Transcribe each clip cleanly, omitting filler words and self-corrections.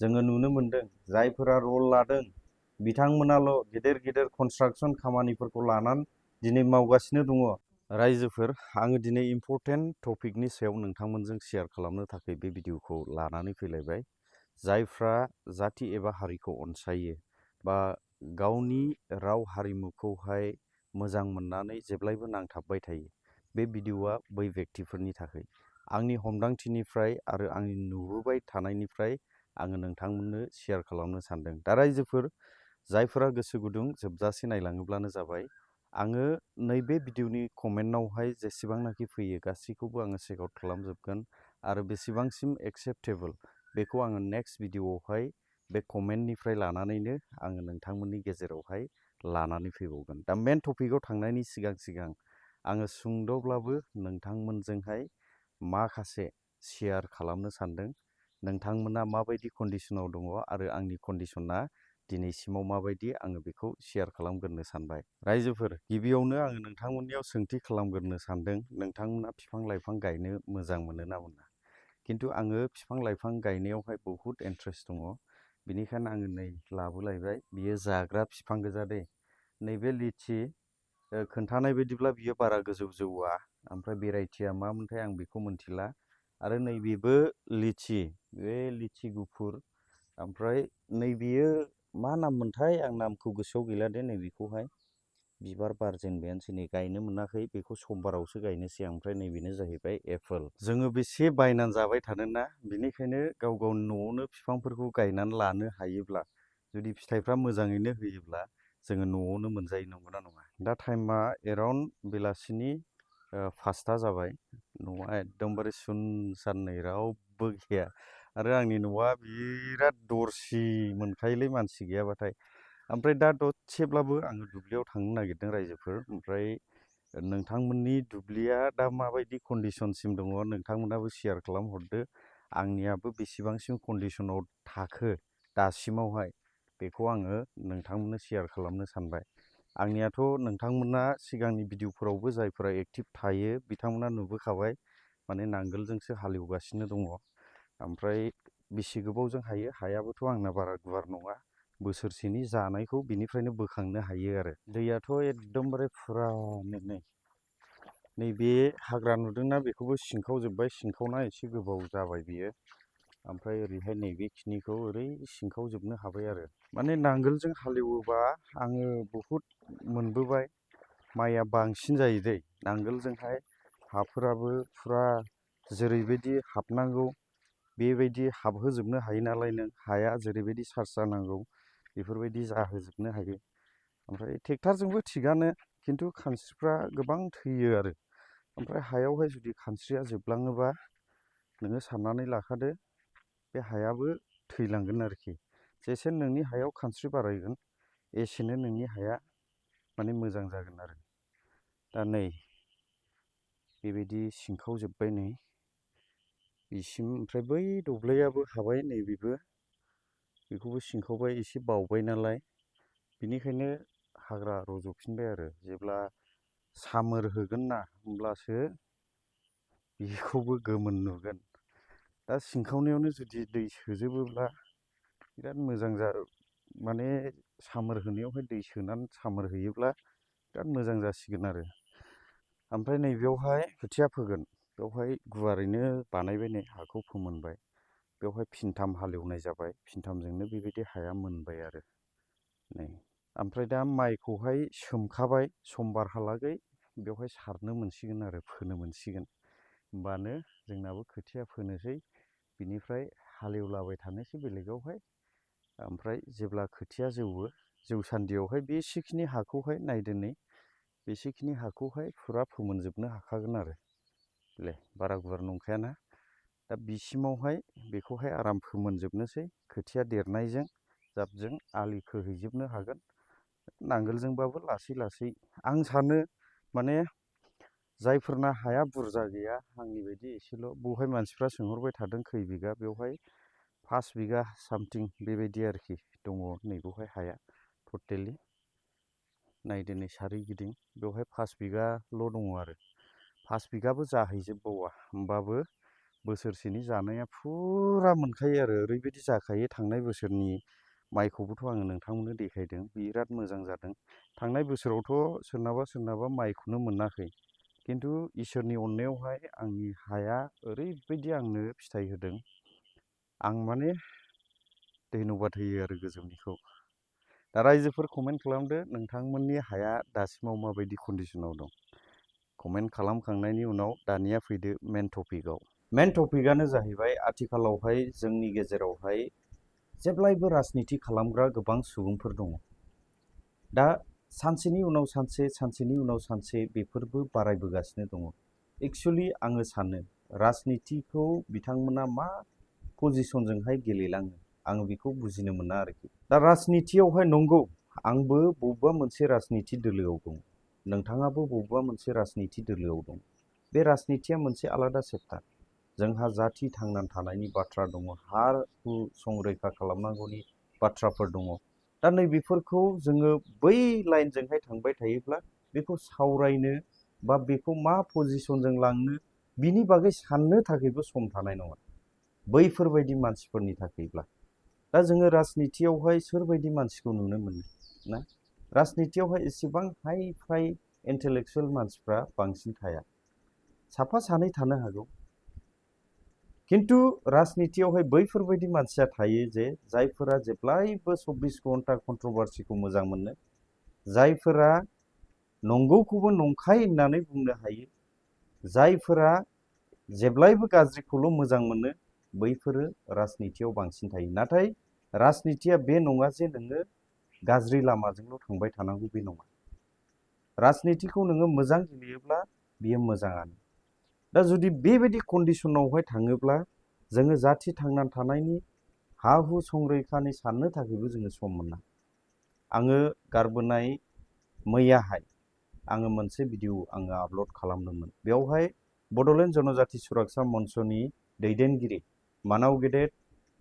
जोङो नुनो मोनदों जायफोरा रल लादों बिथांमोनाल' गेदेर गेदेर कनस्ट्राक्सन खामानिफोरखौ लानानै दिनै मावगासिनो दङ। रायजोफोर, आङो दिनै इम्परटेन्ट टपिकनि सायाव नोंथांमोनजों शेयार खालामनो थाखाय बे भिडिअखौ लानानै फैलायबाय। जायफ्रा जाथि एबा हारिखौ अनसायो बा गावनि राव हारिमुखौहाय मोजां मोननानै जेब्लायबो नांथाबबाय थायो, बे भिडिअआ बै व्यक्तिफोरनि थाखाय। आंनि हमदांथिनिफ्राय आरो आंनि नुबोबाय थानायनिफ्राय आङो नोंथांमोननो शेयार खालामनो सानदों। दा रायजोफोर, जायफोरा गोसो गुदुं जोबजासे नायलाङोब्लानो जाबाय। आङो नैबे भिडिअनि कमेन्टआवहाय जेसेबांनाखि फैयो गासैखौबो आङो चेक आउट खालामजोबगोन आरो बेसेबांसिम एक्सेप्टेबल बेखौ आङो नेक्स्ट भिडिअआवहाय बे कमेन्टनिफ्राय लानानैनो आङो नोंथांमोननि गेजेरावहाय लानानै फैबावगोन। दा मेन टपिकआव थांनायनि सिगां आङो सुंद'ब्लाबो नोंथांमोनजोंहाय माखासे शेयार खालामनो सानदों। नोंथांमोना माबायदि कन्डिसनाव दङ आरो आंनि कन्डिसना दिनैसिमाव माबायदि, आङो बेखौ शेयार खालामग्रोनो सानबाय। रायजोफोर, गिबियावनो आङो नोंथांमोननियाव सोंथि खालामग्रोनो सानदों, नोंथांमोना बिफां लाइफां गायनो मोजां मोनो ना मोना? खिन्थु आङो बिफां लाइफां गायनायावहाय बहुद इन्ट्रेस्ट दङ। बेनिखायनो आङो नै लाबोलायबाय। बियो जाग्रा बिफां गोजा दे। नैबे लिचि, खोन्थानाय बायदिब्ला बियो बारा गोजौ जौआ, ओमफ्राय भेराइटिया मामोनथाय आं बेखौ मिन्थिला। आरो नैबेबो लिचि, बे लिचि गुफुर। ओमफ्राय नैबेयो मा नाम मोनथाय, आं नामखौ गोसोआव गैला दे। नैबेखौहाय बिबार बारजेनबायानोसै, नै गायनो मोनाखै, बेखौ समबारावसो गायनोसै आं। ओमफ्राय नैबेनो जाहैबाय एप्पोल। जोङो बेसे बायनानै जाबाय थानोना, बेनिखायनो गाव गावनि न'आवनो बिफांफोरखौ गायनानै लानो हायोब्ला, जुदि फिथाइफ्रा मोजाङैनो होयोब्ला जोङो न'आवनो मोनजायो, नंगौना नङा? दा टाइमा एराउन्ड बेलासिनि 5टा जाबाय। न'आ एकदमबारे सुनसान, नै रावबो गैया। आरो आंनि न'आ बिराद दरसि मोनखायोलै मानसि गैयाबाथाय। ओमफ्राय दा दसेब्लाबो आङो दुब्लियाव थांनो नागिरदों रायजोफोर। ओमफ्राय नोंथांमोननि दुब्लिया दा माबायदि कन्डिसनसिम दङ नोंथांमोनाबो शेयार खालामहरदो। आंनियाबो बेसेबांसिम कन्डिसनाव थाखो दासिमावहाय, बेखौ आङो नोंथांमोननो शेयार खालामनो सानबाय। आंनियाथ' नोंथांमोना सिगांनि भिडिअफोरावबो जायफोरा एक्टिभ थायो बिथांमोना नुबोखाबाय, माने नांगोलजोंसो हालेवगासिनो दङ। ओमफ्राय बेसे गोबावजों हायो, हायाबोथ' आंना बारा गुवार नङा। बोसोरसेनि जानायखौ बिनिफ्रायनो बोखांनो हायो आरो। दैयाथ' एकदमबारे फुरानो नैबे हाग्रा नुदोंना, बेखौबो सिंखावजोब्बाय। सिंखावना एसे गोबाव जाबाय बियो। ओमफ्राय ओरैहाय नैबेखिनिखौ ओरै सिंखावजोबनो हाबाय आरो। माने नांगोलजों हालेवोबा आङो बहुद मोनबोबाय, माइया बांसिन जायो दै। नांगोलजोंहाय हाफोराबो फुरा जेरैबायदि हाबनांगौ बेबायदि हाबहोजोबनो हायो नालाय नों। हाया जेरैबायदि सार्ज जानांगौ बेफोरबायदि जाहोजोबनो हायो। ओमफ्राय ट्रेक्टरजोंबो थिगानो, खिन्थु खानस्रिफ्रा गोबां थैयो आरो। ओमफ्राय हायावहाय जुदि खानस्रिया जोबलाङोबा नोङो साननानै लाखादो, बे हायाबो थैलांगोन आरोखि। जेसे नोंनि हायाव खानस्रि बारायगोन एसेनो नोंनि हाया माने मोजां जागोन आरो। दा नै बेबायदि सिंखावजोब्बाय नै बिसिम। ओमफ्राय बै दब्लायाबो हाबाय, नैबेबो बेखौबो सिंखावबाय, एसे बावबाय नालाय, बिनिखायनो हाग्रा रज'फिनबाय आरो। जेब्ला सामोर होगोन ना, होमब्लासो बेखौबो गोमोन नुगोन। दा सिंखावनायावनो जुदि दै सोजोबोब्ला बिराद मोजां माने सामोर होनायावहाय दै सोनानै सामोर होयोब्ला बिराद मोजां जासिगोन आरो। ओमफ्राय नैबेयावहाय खोथिया फोगोन, बेवहाय गुवारैनो बानायबाय, नै हाखौ फोमोनबाय। बेवहाय फिनथाम हालेवनाय जाबाय, फिनथामजोंनो बेबायदि हाया मोनबाय आरो नै। ओमफ्राय दा माइखौहाय सोमखाबाय, समबारहालागै बेवहाय सारनो मोनसिगोन आरो, फोनो मोनसिगोन। होमबानो जोंनाबो खोथिया फोनोसै, बिनिफ्राय हालेवलाबाय थानोसै बेलेगावहाय। ओमफ्राय जेब्ला खोथिया जौवो, जौसान्दियावहाय बेसेखिनि हाखौहाय नायदो, नै बेसेखिनि हाखौहाय फुरा फोमोनजोबनो हाखागोन आरो। बारा गुवार नंखायाना। दा बिसिमावहाय बेखौहाय आराम फोमोनजोबनोसै, खोथिया देरनायजों जाबजों आलि खोहैजोबनो हागोन। नांगोलजोंबाबो लासै लासै। आं सानो माने जायफोरना हाया बुरजा गैया, आंनि बायदि एसेल', बेवहाय मानसिफ्रा सोंहरबाय थादों खै बिगा, बेवहाय 5 बिगा सामथिं बेबायदि आरोखि दङ नैबेवहाय हाया टटेलि। नायदो नै सारिगिदिं, बेवहाय 5 बिगाल' दङ आरो। 5 बिगाबो जाहैजोबबावा, होमबाबो बोसोरसेनि जानाया फुरा मोनखायो आरो ओरैबायदि जाखायो। थांनाय बोसोरनि माइखौबोथ' आङो नोंथांमोननो देखायदों, बिराद मोजां जादों। थांनाय बोसोरावथ' सोरनाबा माइखौनो मोनाखै, खिन्थु इसोरनि अननायावहाय आंनि हाया ओरैबायदि आंनो फिथाइ होदों, आं माने धन्यबाद होयो आरो गोजौनिखौ। दा रायजोफोर कमेन्ट खालामदो नोंथांमोननि हाया दासिमाव माबायदि कन्डिसनाव दं। कमेन्ट खालामखांनायनि उनाव दानिया फैदो मेन टपिकआव। मेन टपिकआनो जाहैबाय आथिखालावहाय जोंनि गेजेरावहाय जेब्लायबो राजनिति खालामग्रा गोबां सुबुंफोर दङ। दा सानसेनि उनाव सानसे, सानसेनि उनाव सानसे बेफोरबो बारायबोगासिनो दङ। एक्सुवेलि आङो सानो राजनितिखौ बिथांमोना मा पजिसनजोंहाय गेलेलाङो, आङो बेखौ बुजिनो मोना आरोखि। दा राजनितियावहाय नंगौ, आंबो बबेबा मोनसे राजनिति दोलोआव दं, नोंथाङाबो बबेबा मोनसे राजनिति दोलोआव दं। बे राजनितिया मोनसे आलादा सेप्टार। जोंहा जाथि थांनानै थानायनि बाथ्रा दङ, हा हु संरैखा खालामनांगौनि बाथ्राफोर दङ। दा नैबेफोरखौ जोङो बै लाइनजोंहाय थांबाय थायोब्ला बेखौ सावरायनो बा बेखौ मा पजिसनजों लांनो बिनि बागै साननो थाखायबो सम थानाय नङा बैफोरबायदि मानसिफोरनि थाखायब्ला। दा जोङो राजनितियावहाय सोरबायदि मानसिखौ नुनो मोनो ना, राजनितियावहाय एसेबां हाइ फाइ इन्टेलेक्सुवेल मानसिफ्रा बांसिन थाया, साफा सानै थानो हागौ। खिन्थु राजनितियावहाय बैफोरबायदि मानसिया थायो जे जायफोरा जेब्लायबो 24 घन्टा कन्ट्रभार्सिखौ मोजां मोनो, जायफोरा नंगौखौबो नंखाय होननानै बुंनो हायो, जायफोरा जेब्लायबो गाज्रिखौल' मोजां मोनो, बैफोरो राजनितियाव बांसिन थायो। नाथाय राजनितिया बे नङा जे नोङो गाज्रि लामाजोंल' थांबाय थानांगौ, बे नङा। राजनितिखौ नोङो मोजां गेलेयोब्ला बियो मोजाङानो। दा जुदि बेबायदि कन्डिसनावहाय थाङोब्ला जोङो जाथि थांनानै थानायनि हा हु संरैखानि साननो थाखायबो जोङो सम मोना। आङो गारबोनाय मैयाहाय आङो मोनसे भिडिअ आङो आपल'ड खालामदोंमोन। बेवहाय बड'लेण्ड जनजाति सुरक्षा मन्चनि दैदेनगिरि मानाव गेदेर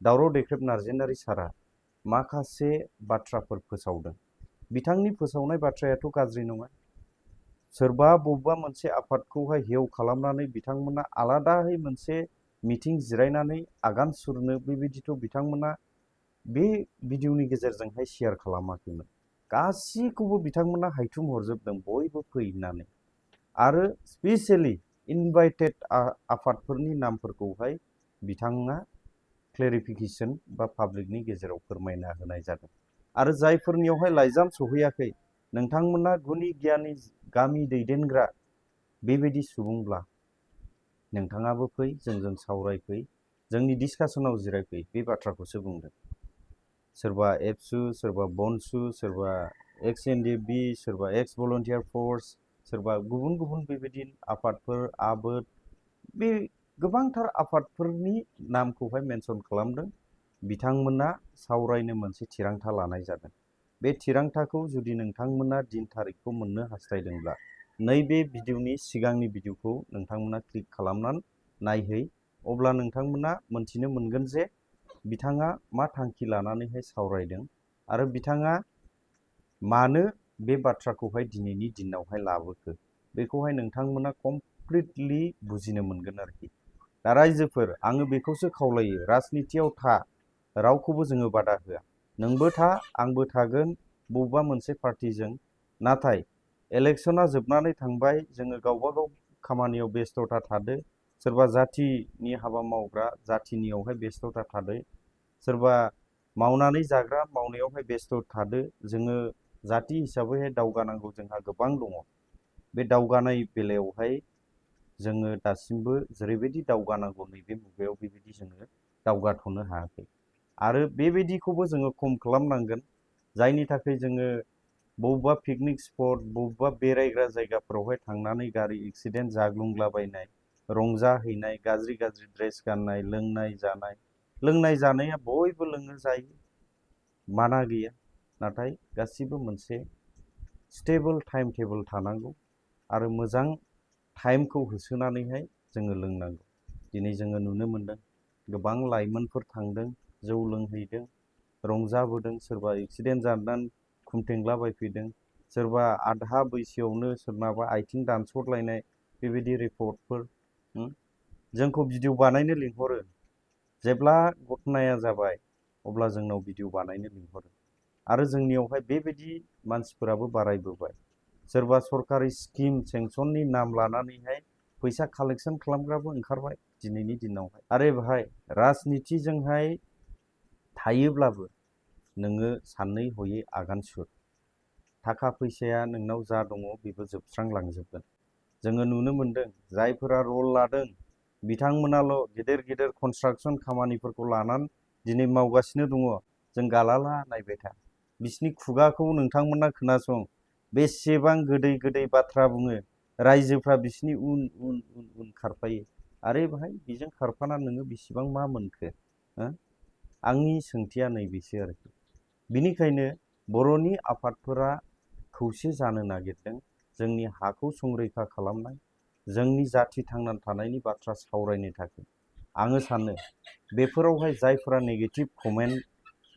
दावराव दैख्रेब नार्जारि सारा माखासे बाथ्राफोर फोसावदों। बिथांनि फोसावनाय बाथ्रायाथ' गाज्रि नङा। सोरबा बबेबा मोनसे आफादखौहाय हेव खालामनानै बिथांमोना आलादायै मोनसे मिटिं जिरायनानै आगान सुरनो, बेबायदिथ' बिथांमोना बे भिडिअनि गेजेरजोंहाय शेयार खालामाखैमोन। गासैखौबो बिथांमोना हायथुम हरजोबदों बयबो फैनानै, आरो स्पेसियेलि इनभाइटेड आफादफोरनि नामफोरखौहाय बिथाङा क्लेरिफिकेसन बा पाब्लिकनि गेजेराव फोरमायना होनाय जादों। आरो जायफोरनियावहाय लाइजाम सहैयाखै, नोंथांमोना गुनि गियानि गामि दैदेनग्रा बेबायदि सुबुंब्ला नोंथाङाबो फै, जोंजों सावरायफै, जोंनि डिसकासनाव जिरायफै, बे बाथ्राखौसो बुंदों। सोरबा एबसु, सोरबा बनसु, सोरबा एक्स एनडिएफबि, सोरबा एक्स भलन्टियार फर्स, सोरबा गुबुन गुबुन बेबायदि आफादफोर, आबोद, बे गोबांथार आफादफोरनि नामखौहाय मेनसन खालामदों। बिथांमोना सावरायनो मोनसे थिरांथा लानाय जादों। बे थिरांथाखौ जुदि नोंथांमोना दिन थारिखखौ मोननो हास्थायदोंब्ला नैबे भिडिअनि सिगांनि भिडिअखौ नोंथांमोना क्लिक खालामनानै नायहै, अब्ला नोंथांमोना मोनथिनो मोनगोन जे बिथाङा मा थांखि लानानैहाय सावरायदों, आरो बिथाङा मानो बे बाथ्राखौहाय दिनैनि दिनावहाय लाबोखो, बेखौहाय नोंथांमोना कमप्लिटलि बुजिनो मोनगोन आरोखि। दा रायजोफोर, आङो बेखौसो खावलायो, राजनितियाव था, रावखौबो जोङो बादा होआ। नोंबो था, आंबो थागोन बबेबा मोनसे पार्टिजों। नाथाय इलेक्सना जोबनानै थांबाय, जोङो गावबा गाव खामानियाव बेस्थ'ता थादो। सोरबा जाथिनि हाबा मावग्रा जाथिनियावहाय बेस्थ'ता थादो, सोरबा मावनानै जाग्रा मावनायावहाय बेस्थ' थादो। जोङो जाथि हिसाबैहाय दावगानांगौ जोंहा गोबां दङ। बे दावगानाय बेलायावहाय जोङो दासिमबो जेरैबायदि दावगानांगौ नैबे मुगायाव बेबायदि जोङो दावगाथ'नो हायाखै। आरो बेबायदिखौबो जोङो खम खालामनांगोन, जायनि थाखाय जोङो बबेबा पिकनिक स्पट, बबेबा बेरायग्रा जायगाफोरावहाय थांनानै गारि एक्सिडेन्ट जाग्लुंलाबायनाय, रंजाहैनाय, गाज्रि गाज्रि ड्रेस गाननाय, लोंनाय जानाया बयबो लोङो जायो, माना गैया। नाथाय गासिबो मोनसे स्टेबल टाइम टेबोल थानांगौ, आरो मोजां टाइमखौ होसोनानैहाय जोङो लोंनांगौ। दिनै जोङो नुनो मोनदों गोबां लाइमोनफोर थांदों, जौ लोंहैदों, रंजाबोदों, सोरबा एक्सिडेन्ट जानानै खुंथेंलाबायफैदों, सोरबा आधा बैसोआवनो सोरनाबा आथिं दानस'लायनाय, बेबायदि रिपर्टफोर। जोंखौ भिडिअ बानायनो लिंहरो। जेब्ला घटनाया जाबाय अब्ला जोंनाव भिडिअ बानायनो लिंहरो आरो जोंनियावहाय बेबायदि मानसिफोराबो बारायबोबाय। सोरबा सरकारि स्किम सेंसननि नाम लानानैहाय फैसा कालेक्सन खालामग्राबो ओंखारबाय दिनैनि दिनावहाय। आरो बेहाय राजनितिजोंहाय थायोब्लाबो नोङो सानै हयै आगान सुर। थाखा फैसाया नोंनाव जा दङ बेबो जोबस्रांलांजोबगोन। जोङो नुनो मोनदों जायफोरा रल लादों बिथांमोनाल' गेदेर गेदेर कनस्ट्राक्सन खामानिफोरखौ लानानै दिनै मावगासिनो दङ। जों गालाला नायबाय था। बिसिनि खुगाखौ नोंथांमोना खोनासं, बेसेबां गोदै गोदै बाथ्रा बुङो। रायजोफ्रा बिसिनि उन उन उन उन खारफायो। आरो बेहाय बेजों खारफाना नोङो बेसेबां मा मोनखो? आंनि सोंथिया नैबेसो आरोखि। बिनिखायनो बर'नि आफादफोरा खौसे जानो नागिरदों जोंनि हाखौ संरैखा खालामनाय, जोंनि जाथि थांनानै थानायनि बाथ्रा सावरायनो थाखाय। आङो सानो बेफोरावहाय जायफोरा नेगेटिभ कमेन्ट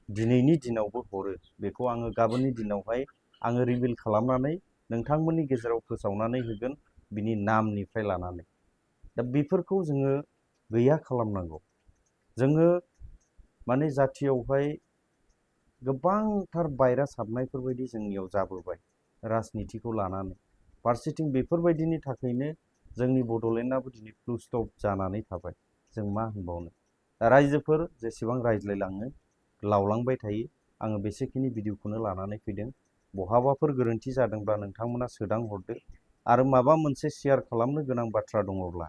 दिनैनि दिनावबो हरो, बेखौ आङो गाबोननि दिनावहाय आङो रिभिल खालामनानै नोंथांमोननि गेजेराव फोसावनानै होगोन बिनि नामनिफ्राय लानानै। दा बेफोरखौ जोङो गैया खालामनांगौ। जोङो माने जाथियावहाय गोबांथार भाइरास हाबनायफोरबायदि जोंनियाव जाबोबाय राजनितिखौ लानानै। फारसेथिं बेफोरबायदिनि थाखायनो जोंनि बड'लेण्डआबो दिनै फुल स्टप जानानै थाबाय। जों मा होनबावनो? रायजोफोर जेसेबां रायज्लायलाङो लावलांबाय थायो। आङो बेसेखिनि भिडिअखौनो लानानै फैदों। बहाबाफोर गोरोन्थि जादोंब्ला नोंथांमोना सोदां हरदो आरो माबा मोनसे शेयार खालामनो गोनां बाथ्रा दङब्ला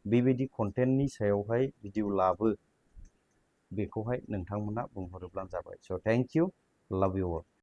बेबायदि कन्टेन्टनि सायावहाय भिडिअ लाबो, बेखौहाय नोंथांमोना बुंहरोब्लानो जाबाय। स' थेंक इउ, लाभ इउ अल।